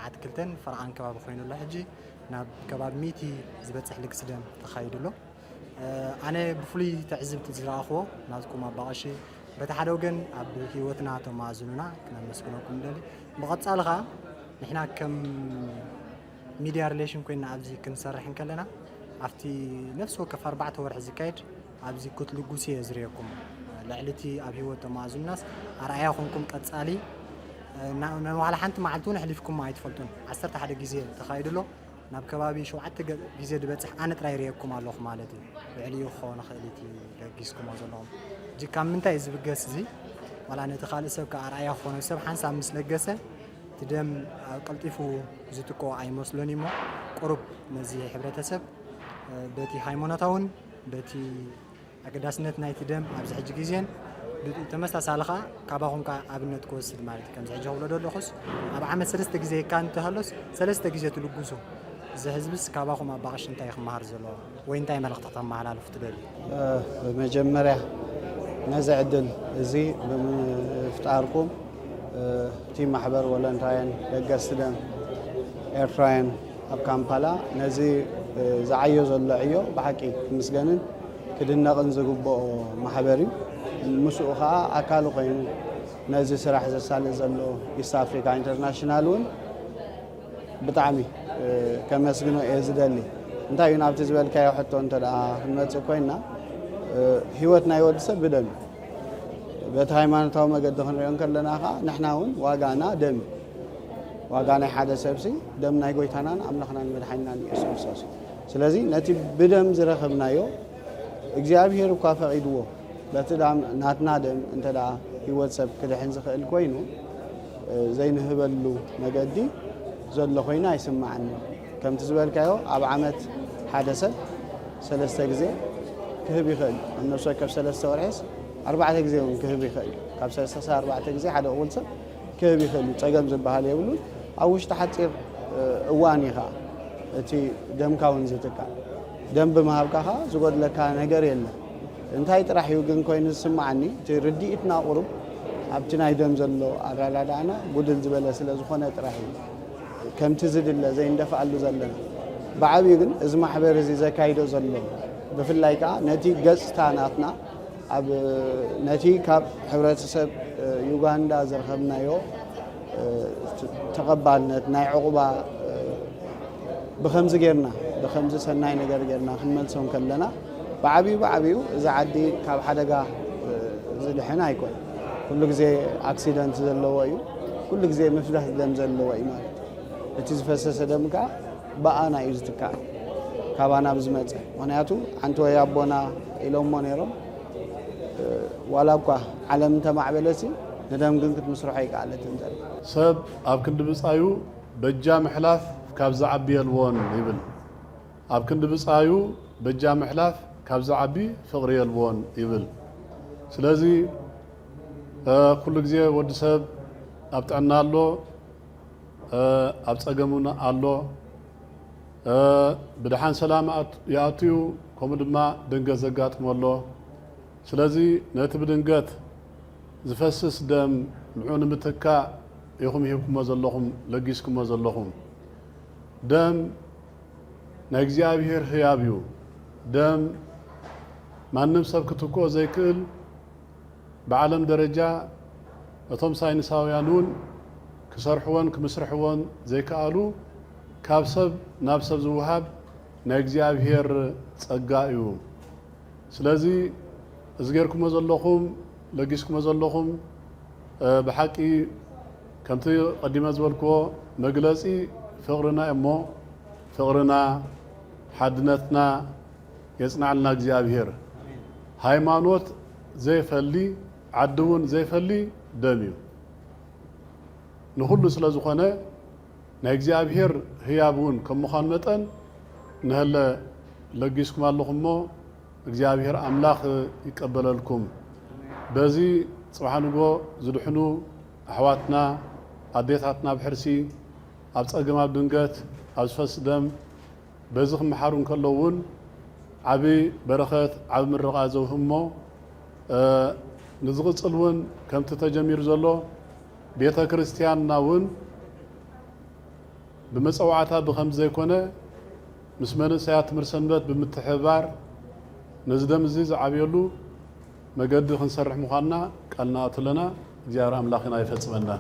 ኣትክልተን ፈርቓን ከባቢ ኮይኑ ኣሎ። ሕጂ ናብ ከባቢ ሚእቲ ዝበጽሕ ልግሲ ደም ተኻይዱ ኣሎ። ኣነ ብፍሉይ ትዕዝብቲ ዝረኣኽዎ ናትኩም ኣባቐሺ፣ በቲ ሓደ ወገን ኣብ ህይወትና እቶም ኣዝኑና ክነመስግነኩም ንደሊ። ብቐጻሊ ኸኣ ንሕና ከም ሚድያ ሪሌሽን ኮይና ኣብዚ ክንሰርሕ እንከለና ኣብቲ ነፍሲ ወከፍ ኣርባዕተ ወርሒ ዝካየድ ኣብዚ ክትልጉሱ እየ ዝርእየኩም። ልዕሊ እቲ ኣብ ህይወት እቶም ኣዝኑናስ ኣርኣያ ኮንኩም ቀጻሊ፣ ና-፣ ና-፣ ዋላ ሓንቲ መዓልቲ እውን ኣሕሊፍኩም ኣይትፈልጡን። ዓሰርተ ሓደ ግዜ ተኻይዱ ኣሎ። ናብ ከባቢ ሸውዓተ ገ-፣ ግዜ ዝበጽሕ ኣነ ጥራይ ርእየኩም ኣለኹ ማለት እዩ። ልዕሊኡ ክኸውን ይኽእል እቲ ለጊስኩሞ ዘለኹም። ሕጂ ካብ ምንታይ እዩ ዝብገስ እዚ? ዋላ ነቲ ካልእ ሰብ ከኣ ኣርኣያ ክኾኖ፣ ሰብ ሓንሳብ ምስ ለገሰ እቲ ደም ኣብ ቀልጢፉ ዝትክኦ ኣይመስሎን እዩ እሞ፣ ቁሩብ ነዚ ሕብረተሰብ፣ እ፣ በቲ ሃይማኖታውን በቲ ኣገዳስነት ናይቲ ደም ኣብዚ ሕጂ ግዜን ብ-፣ ተመሳሳሊ ኸኣ ካባኹም ከኣ ኣብነት ክወስድ ማለት እዩ። ከምዚ ሕጂ ክብሎ ዘለኹስ ኣብ ዓመት ሰለስተ ግዜ እካ እንተሃሎስ ሰለስተ ግዜ ትልግሱ። እዚ ህዝብስ ካባኹም ኣባቕሽ እንታይ ክመሃር ዘለዎ ወይ እንታይ መልእኽቲ ክተመሓላልፉ ትደልዩ? እ፣ ብመጀመርያ ነዚ ዕድል እዚ ብምፍጣርኩም፣ እ፣ እቲ ማሕበር ቮለንታርያን ለገስቲ ደም ኤርትራውያን ኣብ ካምፓላ ነዚ፣ እ፣ ዝዓዮ ዘሎ ዕዮ ብሓቂ ክምስገንን ክድነቕን ዝግብኦ ማሕበር እዩ። ምስኡ ኸኣ ኣካሉ ኮይኑ ነዚ ስራሕ ዘሳልጥ ዘሎ ኢስት ኣፍሪካ ኢንተርናሽናል እውን ብጣዕሚ፣ እ፣ ከመስግኖ እየ ዝደሊ። እንታይ እዩ ናብቲ ዝበልካዮ ሕቶ እንተ ደኣ ክንመጽእ ኮይንና፣ እ፣ ህይወት ናይ ወዲ ሰብ ብደም እዩ። በቲ ሃይማኖታዊ መገዲ ክንሪኦ እንከለና ኸኣ ንሕና እውን ዋጋና ደም እዩ። ዋጋ ናይ ሓደ ሰብሲ ደም ናይ ጎይታናን ኣምላኽናን መድሓኒናን ኢየሱስ ክርስቶስ እዩ። ስለዚ ነቲ ብደም ዝረኸብናዮ እግዚኣብሔር እኳ ፈቒድዎ በቲ ዳም-፣ ናትና ደም እንተ ደኣ ህይወት ሰብ ክድሕን ዝኽእል ኮይኑ፣ እ፣ ዘይንህበሉ መገዲ ዘሎ ኮይኑ ኣይስምዓኒ። ከምቲ ዝበልካዮ ኣብ ዓመት ሓደ ሰብ ሰለስተ ግዜ ክህብ ይኽእል። ኣብ ነፍሲ ወከፍ ሰለስተ ወርሒስ ኣርባዕተ ግዜ እውን ክህብ ይኽእል። ካብ ሰለስተ ክሳብ ኣርባዕተ ግዜ ሓደ እኹል ሰብ ክህብ ይኽእል እዩ። ጸገም ዝበሃል የብሉን። ኣብ ውሽጢ ሓጺር፣ እ፣ እዋን እዩ ኸኣ እቲ ደምካ እውን ዝትካእ። ደም ብምሃብካ ኸኣ ዝጎድለካ ነገር የለን። እንታይ ጥራሕ እዩ ግን ኮይኑ ዝስምዓኒ፣ እቲ ርድኢትና ቁሩብ ኣብቲ ናይ ደም ዘሎ ኣረዳድኣና ጉድል ዝበለ ስለ ዝኾነ ጥራሕ እዩ። ከምቲ ዝድለ ዘይንደፍኣሉ ዘለና። ብዓብዩ ግን እዚ ማሕበር እዚ ዘካይዶ ዘሎ፣ ብፍላይ ከኣ ነቲ ገጽታ ናትና ኣብ ነቲ ካብ ሕብረተሰብ ዩጋንዳ ዝረኸብናዮ ተቐባልነት ናይ ዕቑባ ብኸምዚ ጌርና፣ ብኸምዚ ሰናይ ነገር ጌርና ክንመልሶም ከለና፣ ብዓብዩ ብዓብዩ እዚ ዓዲ ካብ ሓደጋ ዝድሕን ኣይኮን። ኩሉ ግዜ ኣክሲደንት ዘለዎ እዩ። ኩሉ ግዜ ምፍሳስ ደም ዘለዎ እዩ ማለት እዩ። እቲ ዝፈሰሰ ደም ከኣ ብኣና እዩ ዝትካእ፣ ካባና ብዝመጸ። ምኽንያቱ ሓንቲ ወይ ኣቦና ኢሎሞ ነይሮም፣ ዋላ እኳ ዓለም እንተማዕበለሲ፣ ንደም ግን ክትምስርሖ ኣይከኣለትን ዘላ። ሰብ ኣብ ክንዲ ብጻዩ በጃ ምሕላፍ ካብ ዝዓቢ የልቦን ይብል። ኣብ ክንዲ ብጻዩ በጃ ምሕላፍ ካብ ዝዓቢ ፍቕሪ የልቦን ይብል። ስለዚ፣ እ፣ ኩሉ ግዜ ወዲ ሰብ ኣብ ጥዕና ኣሎ፣ እ፣ ኣብ ጸገም እውን ኣሎ። እ፣ ብድሓን ሰላም ኣት-፣ ይኣቱ እዩ፣ ከምኡ ድማ ድንገት ዘጋጥሞ ኣሎ። ስለዚ ነቲ ብድንገት ዝፈስስ ደም ንዑ ንምትካእ ኢኹም ሂብኩሞ ዘለኹም፣ ለጊስኩሞ ዘለኹም። ደም ናይ እግዚኣብሔር ህያብ እዩ። ደም ማንም ሰብ ክትክኦ ዘይክእል፣ ብዓለም ደረጃ እቶም ሳይንሳውያን እውን ክሰርሕዎን ክምስርሕዎን ዘይከኣሉ፣ ካብ ሰብ ናብ ሰብ ዝወሃብ ናይ እግዚኣብሔር ጸጋ እዩ። ስለዚ እዚ ጌርኩሞ ዘለኹም፣ ለጊስኩሞ ዘለኹም፣ እ፣ ብሓቂ ከምቲ ቀዲመ ዝበልክዎ መግለጺ ፍቕርና እሞ፣ ፍቕርና፣ ሓድነትና የጽንዓልና እግዚኣብሔር። ሃይማኖት ዘይፈሊ፣ ዓዲ እውን ዘይፈሊ ደም እዩ። ንኹሉ ስለ ዝኾነ፣ ናይ እግዚኣብሔር ህያብ እውን ከም ምዃኑ መጠን፣ ንሀለ ለጊስኩም ኣለኹም እሞ፣ እግዚኣብሔር ኣምላኽ ይቀበለልኩም። በዚ ጽባሕ ንጎ ዝድሕኑ ኣሕዋትና፣ ኣዴታትና ኣብ ሕርሲ፣ ኣብ ጸገም፣ ኣብ ድንገት፣ ኣብ ዝፈስ ደም፣ በዚ ክመሓሩ እንከለዉ እውን ዓቢ በረኸት፣ ዓቢ ምርቓ ዘውህብ እሞ፣ እ፣ ንዝቕጽል እውን ከምቲ ተጀሚሩ ዘሎ ቤተ ክርስቲያንና እውን ብመጸዋዕታ ብኸምዚ ዘይኮነ ምስ መንእሰያት ትምህርቲ ሰንበት ብምትሕብባር ነዚ ደም እዚ ዝዓብየሉ መገዲ ክንሰርሕ ምዃንና ቃል ንኣቱ ኣለና። እግዚኣብሔር ኣምላኽና ይፈጽመና።